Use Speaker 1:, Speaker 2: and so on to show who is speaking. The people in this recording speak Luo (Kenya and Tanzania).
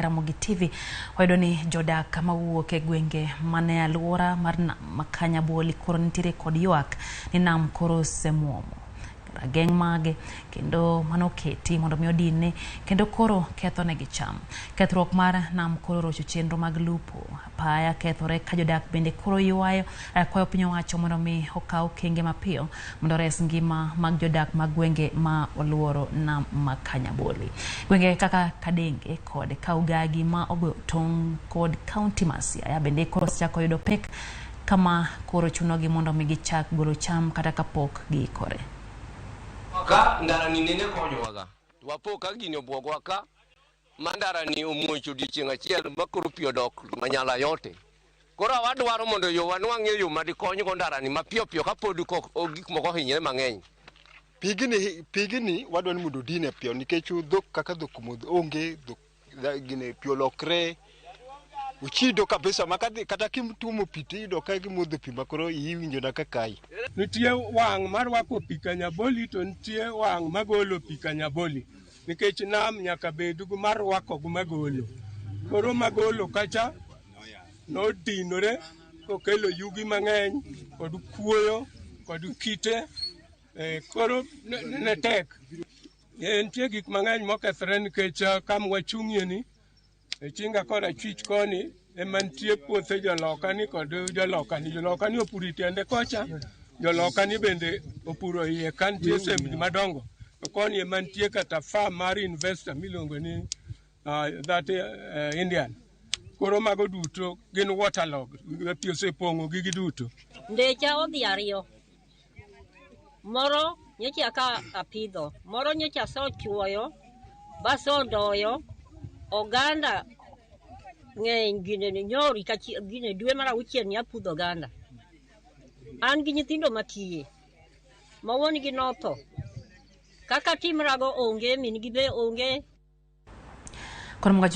Speaker 1: Ramogi TV, wayudo ni jodak mawuok e gwenge mane alwora mar nam ma Kanyaboli koro nitiere kod ywak ni nam koro osemuomo rageng' mage kendo mano keti mondo mi odinne kendo koro ketho negi cham. Kethruok mar nam koro rocho chenro mag lupo, apaya kethore ka jodak bende koro ywayo kwayo piny owacho mondo mi okaw okenge mapiyo mondo ores ngima mag jodak mag gwenge ma oluoro nam ma Kanyaboli. Gwenge kaka Kadenge kod Kaugagi ma ogoyo tong' kod kaunti ma Siaya bende koro osechako yudo pek kama koro chunogi mondo mi gichak golo cham kata kapok giikore.
Speaker 2: Ka ndara ni nene konyowaga to wapo ka gini obwogwa ka ma ndara ni omuoch odiochieng' achiel ma koro pi odok manyala yote. Koro wadwaro mondo yo wanwang'ie yo madikonygo ndara ni mapiyo piyo kapod gik moko ohinyre mang'eny.
Speaker 3: Pigni wadwa ni mondo odine piyo nikech dhok kaka dhok modho onge dhok gine pi olokre ochido kabisa ma kata kituomo pi tiyudo ka gimodho pi makoro iwinjo na ka kai.
Speaker 4: Nitie wang' marwako pi Kanyaboli to nitie wang' magolo pi Kanyaboli nikech nam nyaka bed marwako gi magolo. Koro magolo kacha nodinore kokelo yugi mang'eny kod kuoyo kod kite koro ne tek. Nitie gik mang'eny mokethore nikech kama wachung'ie ni e chinga kor achwich koni ema nitie puothe joloka ni kod joloka ni. Joloka ni opuro e tiende kocha, joloka ni bende opuro iye ka nitie sembni madongo. To koni ema nitie kata farm mar investor miluongo ni that Indian. Koro mago duto gin waterlog, pi osepong'o gigi duto.
Speaker 5: Ndecha odhi ariyo. Moro nyocha ka apidho, moro nyocha asechuoyo, basedoyo, oganda ng'eny gine nyori gine dwe mar auchiel ni apudho oganda. An gi nyithindo makiye, ma wuon gi notho. Kaka timrago onge, min gi be onge.
Speaker 1: Koro mga